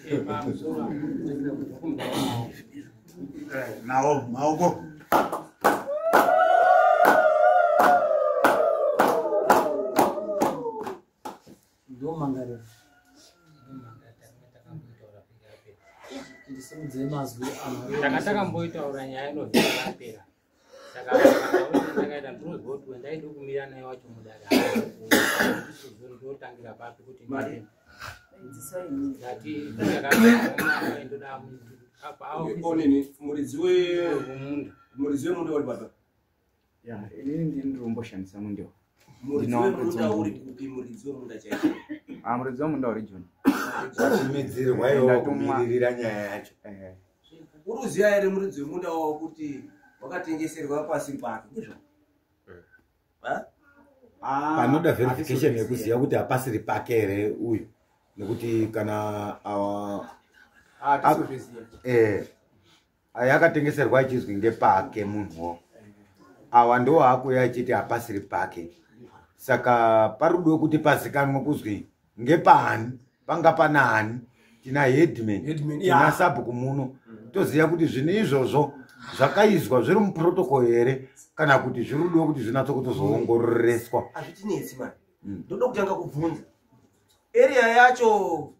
Pamusoro apo. Nawo maoko. Ndomangarira. Ndisimudzei mazwi anhu. Tanga takamboitaura nyaya inovhika yapera. Saka ndakaita ndinozwa kuti ndaida kumira naye wacho mudare. Ndotangira papi kuti ndati ndakaendoda apa Onini muridzi we munda. Muridzi wemunda uri baba. Ya, inini ndini ndirimboshandisa mundewo. Muridzi wemunda uri kupi? Muridzi wemunda chaicho? Ah, muridzi wemunda uri Joni. Wachimidzirwa iwo Ndatumwa. kumiririra nyaya yacho. Ehe. Uri kuziva here muridzi wemunda wawo kuti wakatengeserwa pasiri pake, ndizvo? Ha? Ah, Panoda verification hatisi yekuziva kuti hapasiri pake here uyu, nekuti kana awa Ah, hatisi kuzviziva. Yakatengeserwa ichizwi ngepake munhuwo, awa ndo aakuuya achiti hapasiri pake. Saka parudiwe kuti pazikanwe kuzwi ngepani, panga panani. Tina headman, Headman, tina sabhuku muno, toziva kuti zvinhu izvozvo zvakaizwa zviri muprotocol here kana kuti zviri kudiwa kuti zvinatso kutozoongororeswa. Hazvitinetsi mani. Ndoda kutanga kubvunza area yacho.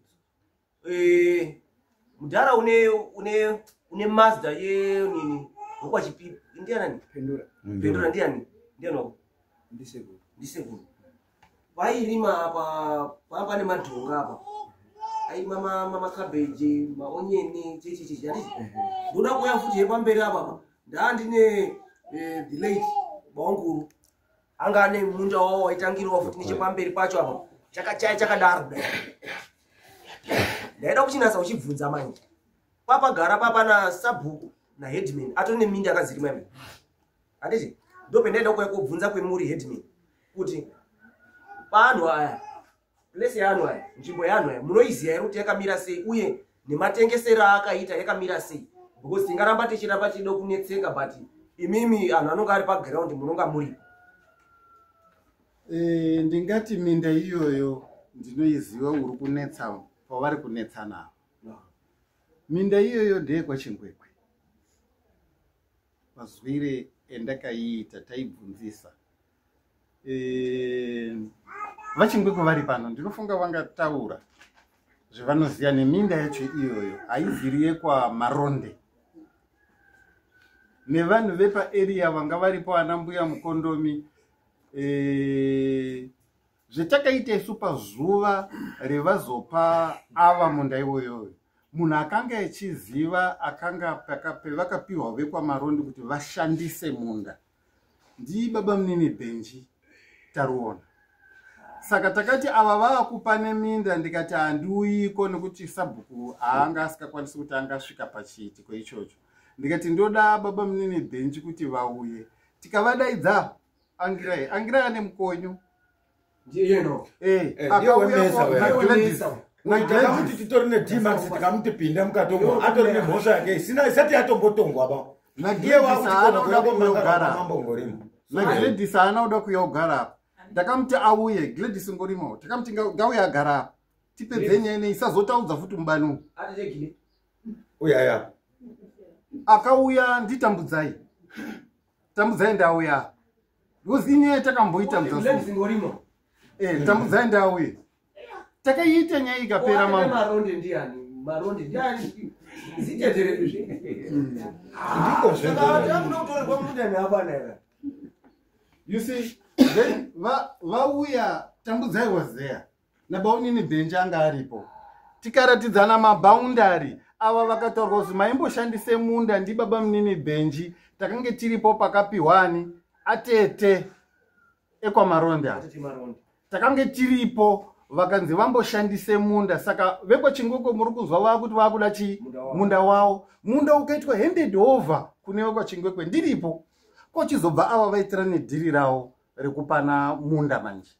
Mudhara une Mazda yenini wokwachipipi ndianani? Pendura. Pendura ndiani? Ndiani wako? Ndisekuru. Ndisekuru. Vairima apa, paa pane madhonga apa, airima makabheji, maonyeni, chichichichi, handiti? Ndoda kuuya futi yepamberi apa apa ndaandine the late bawankuru anga ane munda wawo waitangirawo futi nechepamberi pacho apa, chakachaya chakadaro kudai. Ndaida kuchinatsa uchibvunza manje papagara papana sabhuku naheadman atori neminda akadzirima imi, handiti? Ndopendaida kuuya kobvunza kwemuri, headman, kuti paanhu aya, place yeanhu aya, nzvimbo yeanhu aya, munoiziva here kuti yakamira sei uye nematengesero aakaita yakamira sei? Because tingaramba tichiramba tichida kunetseka, but imimi anhu anonge ari paground munonga muripo. Ndingati minda iyoyo ndinoiziva. Uri kunetsa pavari kunetsana ava, minda iyoyo ndeyekwaChingwekwe. Mazwire endakaiita, taibvunzisa VaChingwekwe vari pano, ndinofunga vangataura zvavanoziva neminda yacho iyoyo. Haiziri yekwaMaronde nevanhu vepaarea vanga varipo, ana mbuya Mukondomi. Zvetakaita isu pazuva revazopa ava munda iwoyoyo, munhu akanga achiziva akanga pevakapiwa vekwaMarondi kuti vashandise munda ndibaba munini Bhenji Taruona. Saka takati ava vaakupa neminda, ndikati handiuyiko nekuti sabhuku haanga asikakwanisi kuti angasvika pachiitiko ichocho. Ndikati ndoda baba munini Bhenji kuti vauye. Tikavadaidza. Angirai, Angirai ane mukonyo. Ndiyeno. Ndiye wemesa akauya wewe. naGladys. Takamuti titori neDmax, tikamuti pinda mukatongwa, atori nemhosva yake isina isati yatombotongwa ba. Ndiye wakuchikona kuya komangara mambo Ngorima. NaGladys haana kuda kuuya kugara apa. Ndakamuti auye, Gladys Ngorimo, takamuti ngauye agara apa tipedze nyaya inei, isazotaudza futi mubani umu. Atitegile. Uyaya. Akauya ndiTambudzai. Tambudzai ndauya, because inyaya takamboita. Gladys Ngorimo. Tambudzai ndauye, takaiita nyaya ikapera, mambo. Maronde ndiani? Maronde ndiani? Zitetere izvi. Ndiko Saka takuda kutorerwa munda neapana here? You see, then vauya, Tambudzai was there nabaunini Bhenji anga aripo, tikaratidzana maboundary. Ava vakataurwa kuti maimboshandise munda ndibaba munini Bhenji. Takange tiripo pakapiwani atete ekwaMaronde ava. Atete Maronde. Takange tiripo, vakanzi vamboshandise munda. Saka vekwaChingoko muri kunzwa vakuti vakuda chii? Munda wavo. Munda wavo. Munda ukaitwa handed over kune vekwaChingwekwe ndiripo, kochizobva ava vaitira nedhiri ravo rekupana munda manje.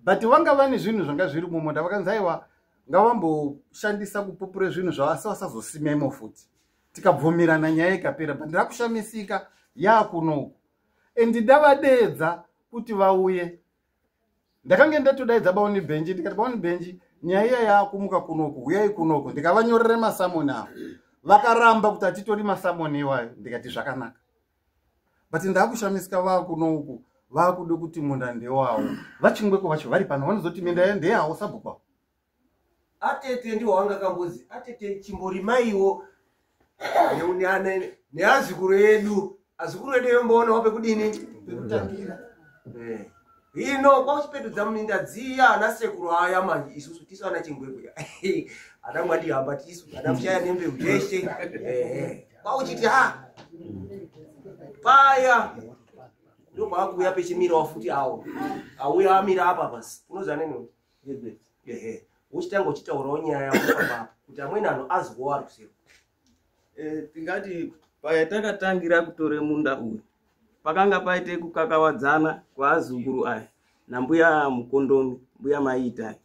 But vanga vane zvinhu zvanga zviri mumunda, vakanzi aiwa, ngavamboshandisa kupupure zvinhu zvavo asi vasazosimemo futi. Tikabvumirana, nyaya ikapera. But ndakushamisika yaakunoku and ndavadedza kuti vauye. Ndakange ndatodaidza baoni Bhenji, ndikati, "Baoni Bhenji, Nyaya iya yaakumuka kunoku, huyai kunoku. Ndikavanyorere masamoni avo, vakaramba kuti hatitori masamoni iwayo. Ndikati zvakanaka, but ndakushamisika vaakunoku vaakude kuti munda ndewawo. Vachingweko vacho vari pano vanozoti minda ndeyawo sabhuku. Atete ndiwo wanga kambozi atete chimborimaiwo neazukuru edu, azukuru edu yomboonawo pekudini pekutangira. Hino kwakuchipetudza muminda dziya ana sekuru aya manje isusu tisu ana Chingwekwe, ana Mwandihamba, tisu ana Mushaya nembeu zveshe. Kwakuchiti ha paya ndopaakuuya pechimirawo futi awo auya amira apa pasi unoziva neni ehe uchitanga uchitaurawo nyaya yako kuti amweni anhu azwawo ari kuseri. Tingati payatakatangira kutore munda uyu pakanga paite kukakawadzana kwaazukuru aya nambuya Mukondomi, mbuya Maitai.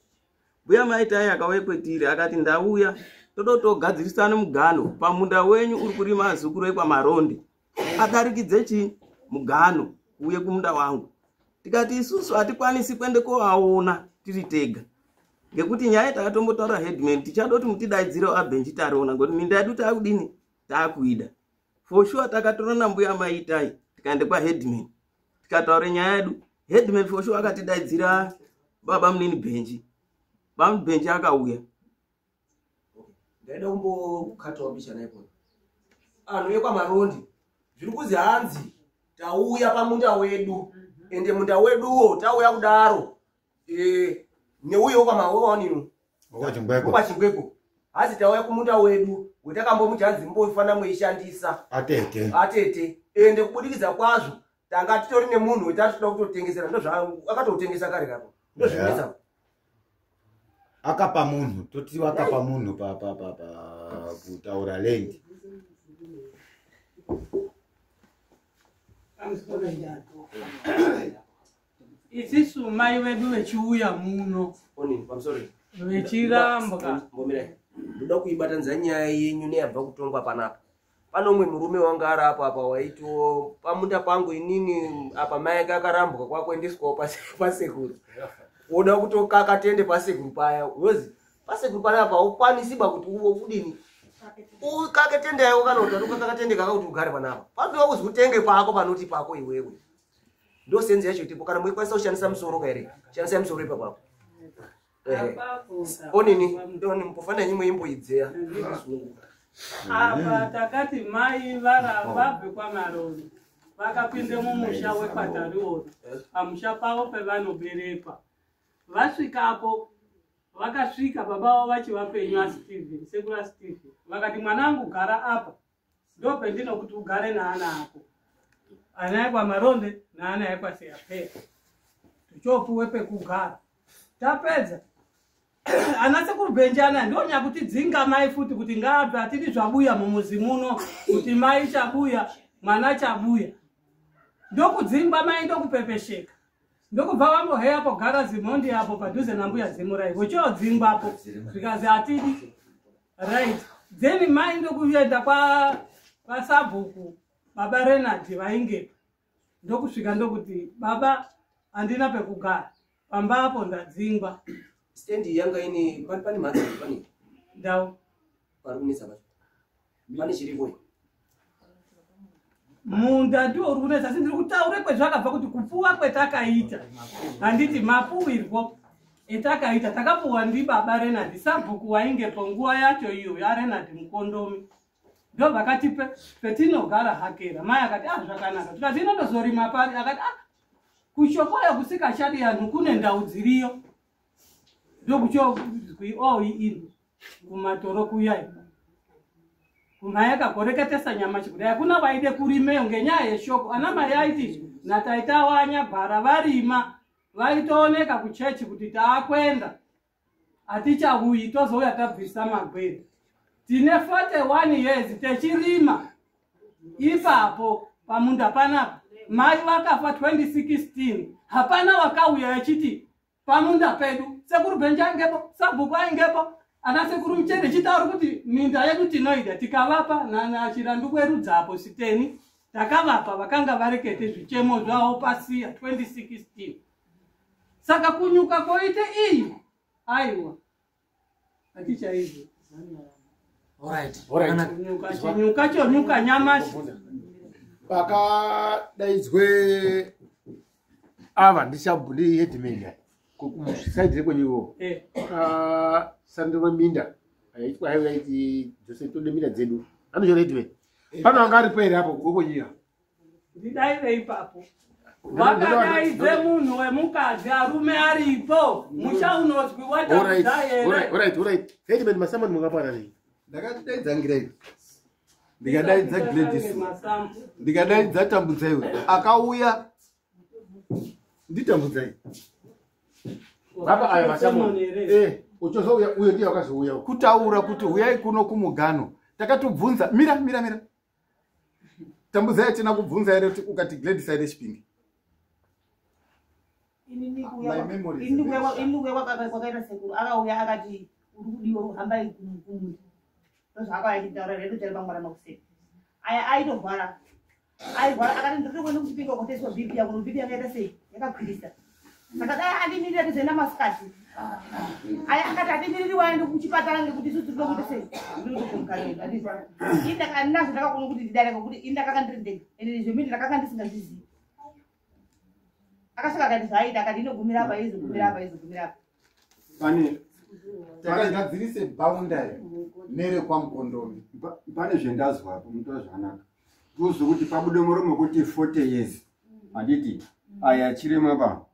Mbuya Maitai akauya kwetiri akati ndauya toda togadzirisana mugano pamunda wenyu uri kurima azukuru ekwaMaronde adarikidze chii mugano uye kumunda wangu. Tikati isusu hatikwanisi kuende koaona tiri tega ngekuti nyaya takatombotaura headman tichada kuti mutidaidzirewo abhenji tariona ngekuti minda yedu taakudini taakuida. For sure takatorana mbuya Maitai tikaende kwaheadman tikataure nyaya yedu. Headman for sure akatidaidzira baba munini Bhenji. Baba Bhenji akauya. Ndaida kumbokatawo mbichana ipo. Anhu ekwaMarondi zviri kuzi hanzi tauya pamunda wedu ende munda weduwo tauya kudaro neuyewo kwamaoninu Kwachingweko hanzi tauya kumunda wedu wetakambomuti hanzi mbofana mweishandisa atete atete ende kubudikidza kwazvo tanga titori nemunhu wetatoda kutotengesera ndozvaakatotengesa kare kako ndozvinetsa. Akapa munhu toti wakapa munhu pa kutaura land. Isisu mai vedu vechiuya muno vechirambwa. Ndoda kuibatanidza nyaya yenyu neyabva kutongwa panapa. Pane umwe murume wanga ari apo apa waitiwo pamunda pangu inini apa mai ake akarambwa kwakuendeswawo pasekuru. Woda kutokaka tende pasekuru paya. Yozi pasekuru panapa haukwanisi ba kuti udini ukake tende yako kana kuti ukakaka tende kaka kuti ugare panapa. Panodiwa kuzi utenge pako panoti pako iwewe. Ndo senzi yacho itipo kana muikwanisa kushandisa musoro kaere. Shandisai musoro ipapo. Onini ndoni mpofana nyimwe imboidzeya. Apa takati mai vabve kwaMarondi vakapinde mumusha wekwaTariona pamusha pavo pevanoberekwa. Vasvikapo vakasvika baba vavo vachivapenyu aStephen, sekuru aStephen vakati mwanangu gara apa ndopendinokuti ugare naana ako ana ekwaMaronde naana ekwaSeyapeya tichopuwe pekugara. Tapedza ana sekuru Bhenji anaya ndonyakutidzinga mai futi kuti ngaabve atidi zvabuya mumuzi muno kuti mai chabuya mwana chabuya. Ndokudzingwa mai ndokupepesheka ndokubva vamboheya apo gara zimondi apo padhuze nambuya Zimurai vochoodzingwapo zvikazi hatidi. Right then mai ndokuenda kwasabhuku baba Renard vaingepo ndokusvika ndokuti baba handina pekugara pamba apo ndadzingwa. Stendi yanga ine pane mhatso pane ndau pari kunetsa pacho pane chiripo munda ndiwo uri kunetsa. Asi ndiri kutaure kwezvakabva kuti kupfuwa kwetakaita handiti mapuwirwo etakaita takapuwa ndibaba Renard sabhuku waingepo nguva yacho iyo yaRenard Mukondomi ndo vakatipe petinogara hakera. Mai akati ah zvakanaka tikati inondozorima pari akati ah kushokoyo kusikachadi anhu kune ndau dziriyo ndokuchozwi oi ino kumatoro kuyai kumayaka koreketesa nyama chikudai hakuna waide kurimeyo ngenyaya yeshoko. Ana mai aiti nataita wanyagwara varima vaitooneka kuchechi kuti taakwenda hatichauyi tozouya tabvisa magwere. Tine 41 years techirima ipapo pamunda panapa. Mai vakafa 2016 hapana wakauya echiti pamunda pedu sekuru Bhenji aingepo sabhuku aingepo ana sekuru Muchende chitauri kuti minda yedu tinoida tikavapa nachirandu kwerudzapo siteni takavapa vakanga varekete zvichemo zvavo pasiya 2016. Saka kunyuka koite iyi aiwa Hatichaizvo. Alright. Nyuka chinyuka chonyuka nyamashi. Pakadaidzwe ava ndichabudi headman kusaidi rekwenyuwo sandiro minda yaitwa hayo yaiti Jose tode minda dzedu anochora headman pano anga aripo here apo wekwenyika Ndidaire ipapo. Vakadaidze munhu wemukadzi arume aripo. Musha unozwi watambudzai here. Alright, headman masamani mungapana nei? Ndakatidaidza Ngirei, ndikadaidza Gladys, ndikadaidza Tambudzai akauya ndiTambudzai. Baba aya masamani uchozouya uyo ndiye wakazouya kutaura kuti huyai kuno kumugano. Takatobvunza mira mira mira Tambudzai atina kubvunza here kuti ukati Gladys aide Chipinge. Ini kuuya kwakaita sekuru akauya akati uri kudiwa hambai kumunda. Ndozvaakauya achitaura rero pangwana makuseni. Aya aitorwara. Airwara akati ndiri kuenda kuChipinge koteswa BP yako BP yakaita sei? Yakakwirisa. Saka dai andimirira tizoenda masikati. Aya akati andimiriri waende kuchipatara ngekuti isusu tiri kuita sei? Ndiri kutomukarira. Ini ndakandinazvo ndakakona kuti ndidarika kuti ini ndakanga ndiri ndega. Ende izvo mini ndakanga ndisingazvizivi. Akasvika akati zvaita akati inogumira apa izogumira apa izogumira apa. Pane takagadzirise boundary nerekwaMukondomi. Pane zvendazwa apo mutora zvakanaka. Ndozvokuti pabude muromo kuti 40 years. Handiti aya chirema pa.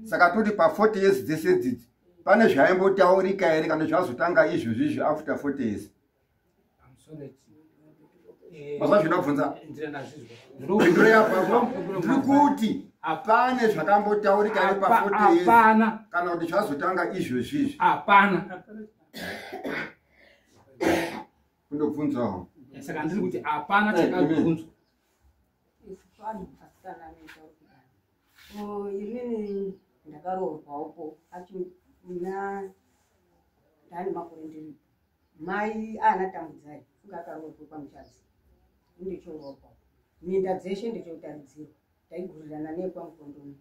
Saka toti pa 40 years dzese dzidzi pane zvaimbotaurika here kana zvazotanga izvozvi izvi after 40 years? Mazwa zvindabvunza? Ndiro yapo ndiri kuti pane zvakambotaurika here pa 40 years kana kuti zvazotanga izvozvi izvi? Hapana. Kundobvunzawo. Saka ndiri kuti hapana chakabvunzwa. Inini ndakaroorwawo muna ndani makore ndiripo. Mai ana Tambudzai funga akaroorwa kwaMuchadzi. Ndechoroorwa. Minda dzeshe ndechotaridzirwa. Taigurirana nekwaMukondomi.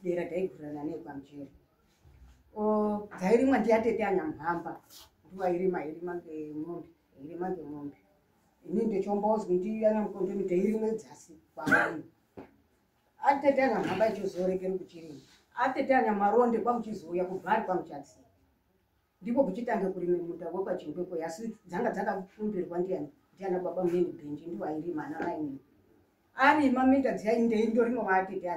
Dera taigurirana nekwaMuchere. Dzairimwa ndiyatete anyamuhamba. Ndiwairima irima ngemombe, irima ngemombe. Ini ndechombozwi ndianyamukondomi tairime dzasi kwaari. Atete anyamuhamba ichizorekera kuchirima. Atete anyamaronde kwamuchizouya kubva ari kwaMuchadzi. Ndiko kuchitange kurime munda wekwaChingwekwe asi dzanga dzakafumbirwa ndiani ndiana baba muneni Bhenji ndiwairima ana mai nini. Arima minda dziya ndorima waatete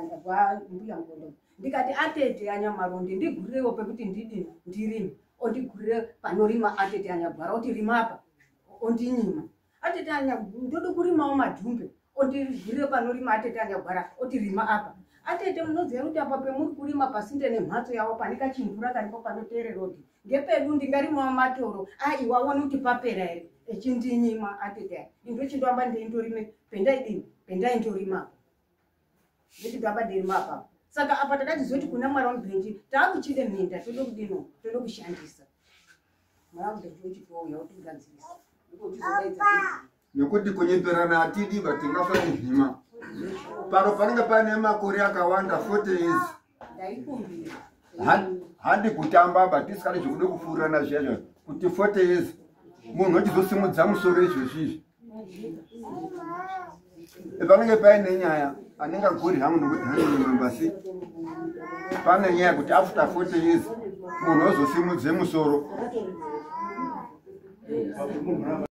mbuya Mukondomi. Ndikati atete anyamaronde ndigurirewo pekuti ndidini ndirime. Ondigurire panorima atete anyagwara oti rima apa ondinyima. Atete anya ndodo kurimawo madhumbe ondigurire panorima atete anyagwara oti rima apa. Atete munoziva kuti apa pemuri kurima pasinde nemhatso yavo pane kachimvura karipo panoteere rodhi. Ngepedu ndingarimawo matoro aiwa aone kuti papera here echindinyima atete aya. Indochindwamba ndindorime pendaidini pendaindorimapo. Ndochindoamba ndirima apapo. Saka apa takachizoti kuna Mwari waMubhenji taakuchide minda toda kudino toda kushandisa. Mwari waMubhenji uchitouya utigadzirisa. Ndiko uchizodaidza. Nekuti kunyeperana hatidi batingafa nenhima. Pano panenge pane makore akawanda 40 years. Ndaikumbira. Handi kutamba ba tisikadi zvekuda kupfuurana zviya kuti 40 years munhu ochizosimudza musoro izvozvi izvi. Panenge paine nyaya anenge agori hangu nokuti handinyimambasi. Pane nyaya kuti after 40 years munhu ozosimudze musoro.